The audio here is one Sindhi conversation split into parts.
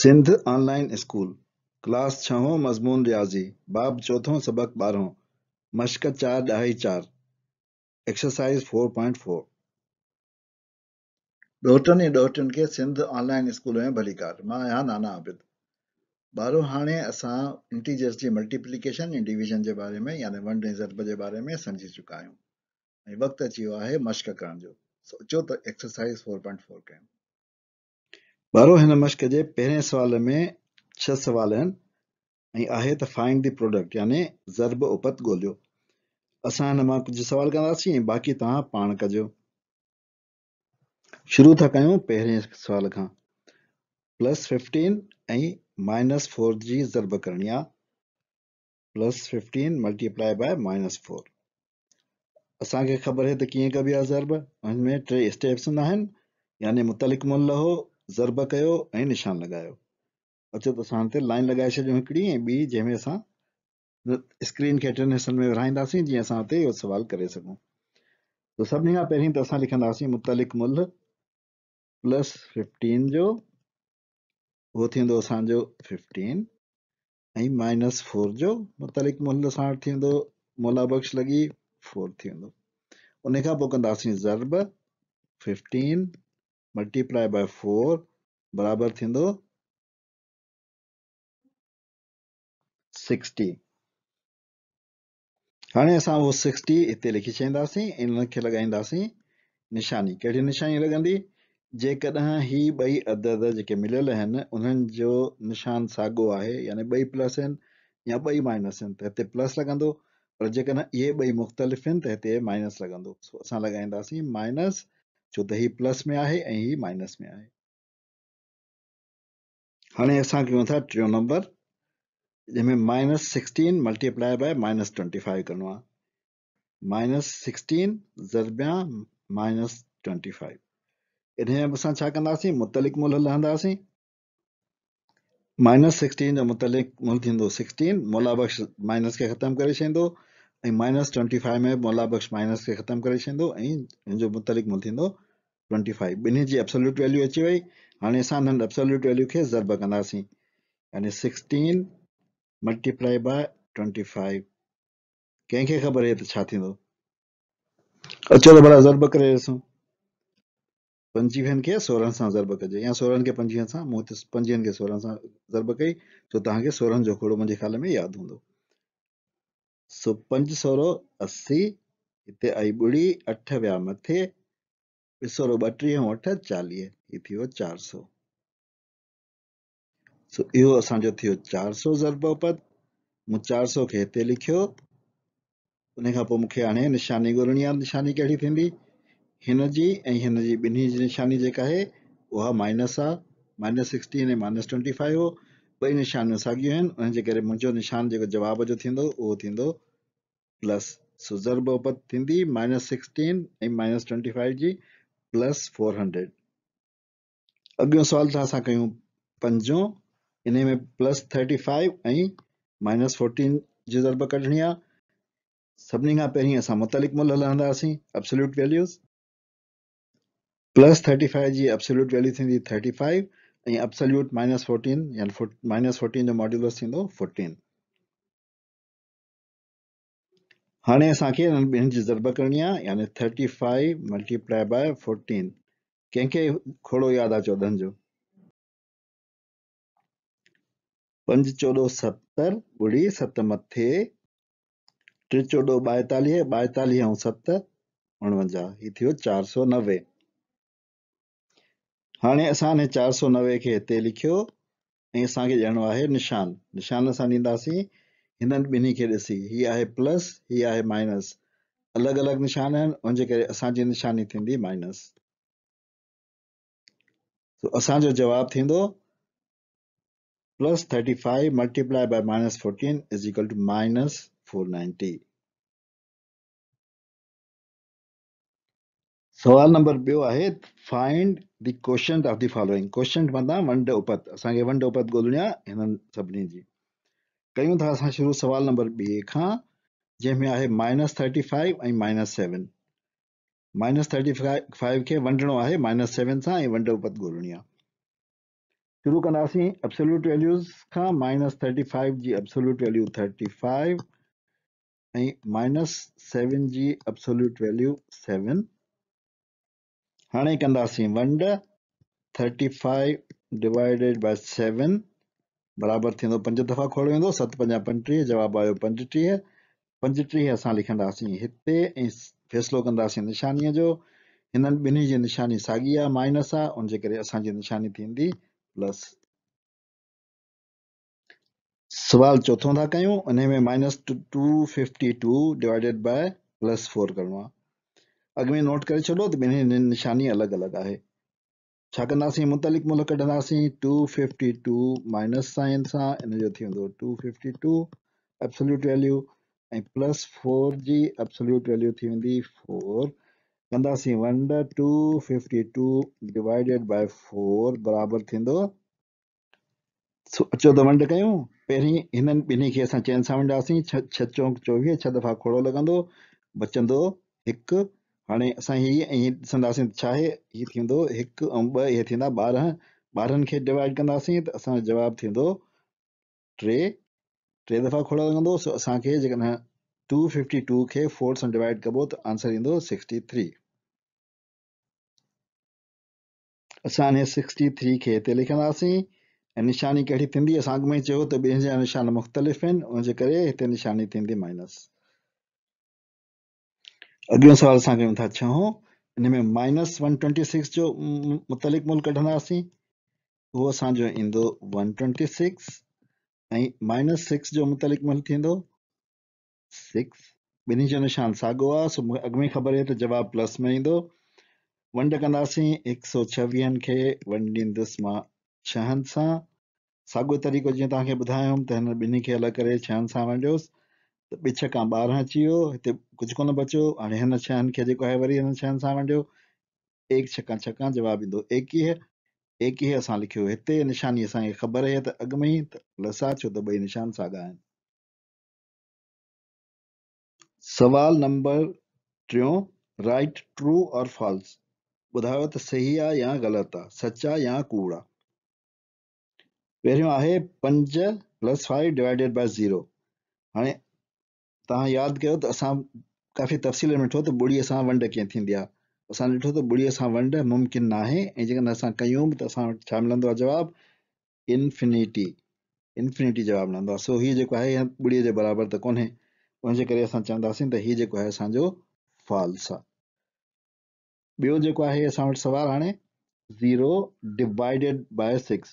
سنڌ آن لائين اسڪول، ڪلاس ڇهون مضمون رياضي، باب چوٿون سبق ٻارهون، مشق چار ڏهائي چار، ايڪسرسائيز فور پوائنٽ فور. ڏوهٽن ۽ ڏوهٽين کي سنڌ آن لائين اسڪول ۾ ڀليڪار. مان آهيان نانا عابد. ٻارو هاڻي اسان انٽيجرز جي ملٽيپليڪيشن ۽ ڊويزن جي باري ۾ يعني ونڊ ۽ ضرب جي باري ۾ سمجهي چڪا آهيون ۽ وقت اچي ويو آهي مشق ڪرڻ جو. سو اچو ته ايڪسرسائيز فور پوائنٽ فور ڪيون. ٻارو هن مشق جي پهرين سوال ۾ ڇهه سوال آهن ۽ آهي ته فائنڊ the product يعني ضرب اپت ڳوليو. اسان هن مان ڪجهه سوال ڪنداسين ۽ باقي توهان پاڻ ڪجو. شروع ٿا ڪيون پهرين سوال کان. پلس ففٽين ۽ مائنس فور جي ضرب ڪرڻي آ. Plus fifteen multiply by minus four. اسان کي خبر آهي ته ڪيئن ڪبي آهي ضرب. ان ۾ ٽي اسٽيپس هوندا آهن، يعني متعلق ملهه لهو، ضرب ڪيو ۽ نشان لڳايو. اچو ته اسان هتي لائن لڳائي ڇڏيون هڪڙي ۽ ٻي، جنهن ۾ اسان اسڪرين کي ٽن حصن ۾ ورهائينداسين جيئن اسان هتي اهو سوال ڪري سگهون. ته سڀني کان پهرين ته اسان لکنداسين متعلق ملهه پلس ففٽين جو اهو ٿيندو اسان جو ففٽين ۽ مائنس فور جو متعلق ملهه اسان وٽ ٿيندو مولا بخش لڳي فور ٿي ويندو. ان کان پوء ڪنداسين ضرب ففٽين ملٽيپلائي باء فور برابر ٿيندو سڪسٽي. هاڻي اسان اهو سڪسٽي هتي لکي ڇڏينداسين ۽ ان کي لڳائينداسين نشاني. ڪهڙي نشاني لڳندي؟ جيڪڏهن هي ٻئي عدد جيڪي مليل آهن انهن جو نشان ساڳو آهي، يعني ٻئي پلس آهن يا ٻئي مائنس آهن ته هتي پلس لڳندو، پر جيڪڏهن اهي ٻئي مختلف آهن ته هتي مائنس لڳندو. سو اسان لڳائينداسين مائنس، ڇو ته هي پلس ۾ آهي ۽ هي مائنس ۾ آهي. هاڻي اسان ڪيون ٿا ٽيون نمبر، جنهن ۾ minus sixteen multiply by minus twenty five ڪرڻو آهي. مائنس سڪسٽين ضربيان مائنس ٽوئنٽي فائيو. انهيء ۾ به اسان ڇا ڪنداسين؟ متعلق ملهه لهنداسين. مائنس سڪسٽين جو متعلق ملهه ٿيندو سڪسٽين، مولا بخش مائنس کي ختم ڪري ڇڏيندو ۽ مائنس ٽوئنٽي فائيو ۾ به مولا بخش مائنس کي ختم ڪري ڇڏيندو ۽ ان جو متعلق ملهه ٿيندو ٽوئنٽي فائيو. ٻنهي جي ابسوليوٽ ويليو اچي وئي. هاڻي اسان انهن ابسوليوٽ ويليو کي ضرب ڪنداسين، يعني سڪسٽين ملٽيپلائي باء ٽوئنٽي فائيو. ڪنهن کي خبر آهي ته ڇا ٿيندو؟ اچو ته ڀلا ضرب ڪري ڏسون. پنجويهن کي سورهن سان ضرب ڪجي يا سورهن کي پنجويهن سان. مون هتي پنجويهن کي سورهن سان ضرب ڪئي، ڇو توهان کي سورهن جو کوڙو منهنجي خيال ۾ ياد هوندو. سو پنج سورو اسي، هتي آئي ٻڙي، اٺ ويا مٿي، ٻه سورو ٻٽيهه ۽ اٺ چاليهه، هي ٿي ويو چار سو. سو اهو اسان جو ٿيو چار سو ضرب اپت. مون چار سو کي هتي لکيو. ان کان پوء مون کي هاڻي نشاني ڳولڻي آهي. نشاني ڪهڙي ٿيندي؟ هن جي ۽ هن جي ٻنهي جي نشاني جيڪا آهي اها مائنس آهي. Minus sixteen ۽ minus twenty five ٻئي نشانيون ساڳيون آهن، ان جي ڪري منهنجو نشان جيڪو جواب جو ٿيندو اهو ٿيندو پلس. سو ضرب اپت ٿيندي minus sixteen ۽ minus twenty five جي پلس فور هنڊريڊ. اڳيون سوال ٿا اسان ڪيون پنجون، انهي ۾ plus thirty five ۽ minus fourteen جي ضرب ڪڍڻي آهي. سڀني کان پهرين اسان متعلق ملهه لهنداسين، ابسوليوٽ ويليوز. پلس ٿرٽي فائيو جي ابسوليوٽ ويليو ٿيندي ٿرٽي فائيو ۽ ابسوليوٽ مائنس فورٽين يعني مائنس فورٽين جو ماڊيولس ٿيندو فورٽين. هاڻي اسان کي انهن ٻنهي جي ضرب ڪرڻي آهي، يعني ٿرٽي فائيو ملٽيپلائي باء فورٽين. ڪنهن کي کوڙو ياد آهي چوڏهن جو؟ پنج چوڏو ستر، ٻڙي ست مٿي، ٽي چوڏو ٻائيتاليهه، ٻائيتاليهه ۽ ست اڻونجاهه، هي ٿيو چار سو نوي. هاڻي اسان انهي چار سو نوي کي هتي لکيو ۽ اسان کي ڏيڻو آهي نشان. نشان اسان ڏينداسين هنن ٻنهي کي ڏسي، هي آهي پلس، هي آهي مائنس، الڳ الڳ نشان آهن، ان جي ڪري اسان جي نشاني ٿيندي مائنس. سو اسان جو جواب ٿيندو plus thirty five multiply by minus fourteen is equal to minus four ninety. سوال نمبر ٻيو آهي find the quotient of the following. Quotient معنيٰ ونڊ اپت، اسان کي ونڊ اپت ڳولڻي آهي هنن سڀني جي. ڪيون ٿا اسان شروع سوال نمبر ٻئي کان، جنهن ۾ آهي minus thirty five ۽ minus seven. Minus thirty five کي ونڊڻو آهي مائنس سيون سان ۽ ونڊ اپت ڳولڻي آهي. شروع ڪنداسين ابسوليوٽ ويليوز کان، مائنس 35 جي ابسوليوٽ ويليو 35 ۽ مائنس 7 جي ابسوليوٽ ويليو 7. هاڻي ڪنداسين ونڊ، 35 ڊوائيڊيڊ باء 7 برابر ٿيندو، 5 دفعا کوڙ ويندو، 7 5 35، جواب آيو 35. 35 اسان لکنداسين هتي ۽ فيصلو ڪنداسين نشانيء جو. هنن ٻنهي جي نشاني ساڳي آهي، مائنس آهي، ان جي ڪري اسان جي نشاني ٿيندي پلس. سوال چوٿون ٿا ڪيون، انهي ۾ مائنس 252 ڊوائيڊيڊ باء پلس 4 ڪرڻو آهي. اڳ ۾ نوٽ ڪري ڇڏو ته ٻنهي جي نشاني الڳ الڳ آهي. ڇا ڪنداسين؟ متعلق ملهه ڪڍنداسين. 252 مائنس سائن سان ان جو ٿي ويندو 252 ابسوليوٽ ويليو ۽ پلس 4 جي ابسوليوٽ ويليو ٿي ويندي 4. ڪنداسين ونڊ، 252 ڊوائيڊيڊ باء 4 برابر ٿيندو. سو اچو ته ونڊ ڪيون. پهرين هنن ٻنهي کي اسان چئن سان ونڊاسين، 6 6 چونڪ 24، 6 دفعا کوڙو لڳندو، بچندو 1. هاڻي اسان هي ۽ هي ڏسنداسين ته ڇا آهي. هي ٿيندو 1 ۽ 2، اهي ٿيندا 12. 12 کي ڊوائيڊ ڪنداسين ته اسان جو جواب ٿيندو 3، 3 دفعا کوڙو لڳندو. سو اسان کي جيڪڏهن 252 کي 4 سان ڊوائيڊ ڪبو ته آنسر ايندو 63. اسان انهي 63 کي هتي لکنداسين ۽ نشاني ڪهڙي ٿيندي؟ اسان اڳ ۾ ئي چيو ته ٻنهي جا نشان مختلف آهن، ان جي ڪري هتي نشاني ٿيندي مائنس. اڳيون سوال اسان ڪيون ٿا ڇهون، ان ۾ مائنس 126 جو متعلق مول ڪڍنداسين، اهو اسان جو ايندو 126 ۽ مائنس 6 جو متعلق مول ٿيندو 6. ٻنهي جو نشان ساڳو آهي، سو مون کي اڳ ۾ خبر آهي ته جواب پلس ۾ ايندو. ونڊ ڪنداسين، 126 کي ونڊيندس مان ڇهن سان، ساڳيو طريقو جيئن توهان کي ٻڌايو هوم ته هن ٻنهي کي الڳ ڪري ڇهن سان ونڊيوس ته ٻه ڇهه کان 12 اچي ويو، هتي ڪجهه ڪونه بچيو. هاڻي هن ڇهن کي جيڪو آهي وري هنن ڇهن سان ونڊيو، ايڪ ڇهه کان ڇهه کان، جواب ايندو 21. 21 اسان لکيو هتي، نشاني اسان کي خبر آهي ته اڳ ۾ ئي ته پلس آهي، ڇو ته ٻئي نشان ساڳا آهن. سوال نمبر ٽيون، رائيٽ ٽرو اور فالس، ٻڌايو ته صحيح آ يا غلط آ، سچ آ يا ڪوڙ آ. پهريون آهي 5 پلس 5 ڊوائيڊيڊ باء 0. هاڻي توهان ياد ڪيو ته اسان ڪافي تفصيل ۾ ڏٺو ته ٻڙيء سان ونڊ ڪيئن ٿيندي آ. اسان ڏٺو ته ٻڙيء سان ونڊ ممڪن ناهي ۽ جيڪڏهن اسان ڪيون به ته اسان وٽ ڇا ملندو آ جواب؟ انفنيٽي، انفنيٽي جواب ملندو آهي. سو هي جيڪو آهي ٻڙيء جي برابر ته ڪونهي، ان جي ڪري اسان چونداسين ته هي جيڪو آهي اسان جو فالس آهي. ٻيو جيڪو آهي اسان وٽ سوال هاڻي 0 ڊوائيڊيڊ باء 6،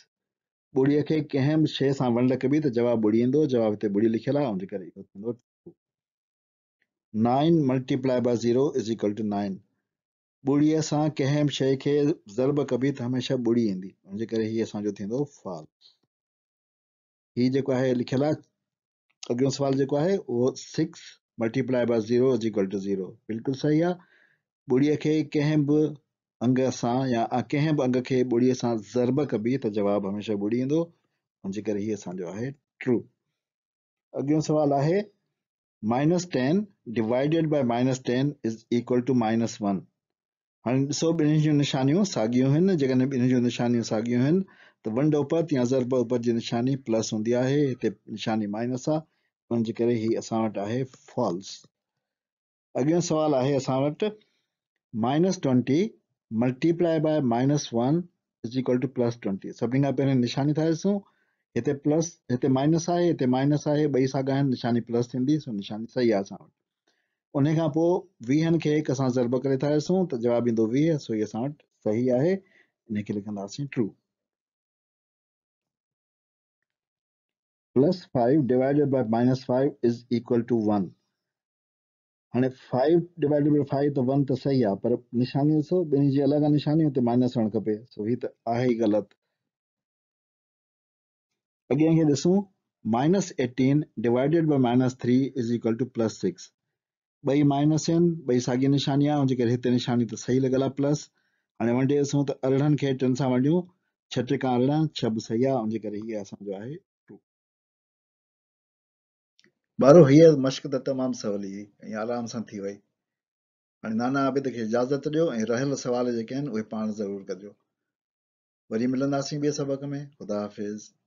ٻڙيء کي ڪنهن به شيء سان ونڊ ڪبي ته جواب ٻڙي ايندو، جواب هتي ٻڙي لکيل آهي، ان جي ڪري اهو ٿيندو true. 9 multiply by 0 is equal two 9، ٻڙيء سان ڪنهن به شيء کي ضرب ڪبي ته هميشه ٻڙي ايندي، ان جي ڪري هي اسان جو ٿيندو فالس. هي جيڪو آهي لکيل آهي اڳيون سوال جيڪو آهي اهو 6 multiply by 0 is equal two 0، بلڪل صحيح آهي. ٻڙيء کي ڪنهن به انگ سان يا ڪنهن به انگ کي ٻڙيء سان ضرب ڪبي ته جواب هميشه ٻڙي ايندو، ان جي ڪري هي اسان جو آهي ٽرو. اڳيون سوال آهي minus 10 divided by minus 10 is equal to minus 1. هاڻي ڏسو ٻنهي جون نشانيون ساڳيون آهن، جيڪڏهن ٻنهي جون نشانيون ساڳيون آهن ته ونڊ اپت يا ضرب اپت جي نشاني پلس هوندي آهي، هتي نشاني مائنس آهي، ان جي ڪري هي اسان وٽ آهي فالس. اڳيون سوال آهي اسان وٽ minus 20 multiply by minus 1 is equal to plus 20. سڀني کان پهرين نشاني ٿا ڏسون، هتي پلس هتي مائنس آهي، هتي مائنس آهي، ٻئي ساڳا آهن، نشاني پلس ٿيندي، سو نشاني صحيح آهي اسان وٽ. انهي کان پوء ويهن کي هڪ سان ضرب ڪري ٿا ڏسون ته جواب ايندو 20، سو هي اسان وٽ صحيح آهي، انهي کي لکنداسين true. Plus 5 divided by minus 5 is equal to 1. هاڻي 5 ڊوائيڊيڊ باء 5 ته 1 ته صحيح آهي، پر نشاني ڏسو ٻنهي جي الڳ آهي نشاني، هتي مائنس هئڻ کپي، سو هي ته آهي ئي غلط. اڳئين کي ڏسون، minus 18 divided by minus 3 is equal two plus 6. ٻئي مائنس آهن، ٻئي ساڳي نشاني آهي، ان جي ڪري هتي نشاني ته صحيح لڳل آهي پلس. هاڻي ونڊي ڏسون ته 18 کي 3 سان ونڊيون، ڇهه ٽي کان 18، 6 به صحيح آهي، ان جي ڪري هي اسان جو آهي ٽرو. ٻارو هيء مشق ته تمام سولي هئي ۽ آرام سان ٿي وئي. هاڻي نانا عابد کي اجازت ڏيو ۽ رهيل سوال جيڪي آهن اهي پاڻ ضرور ڪجو. وري ملنداسين ٻئي سبق ۾. خدا حافظ.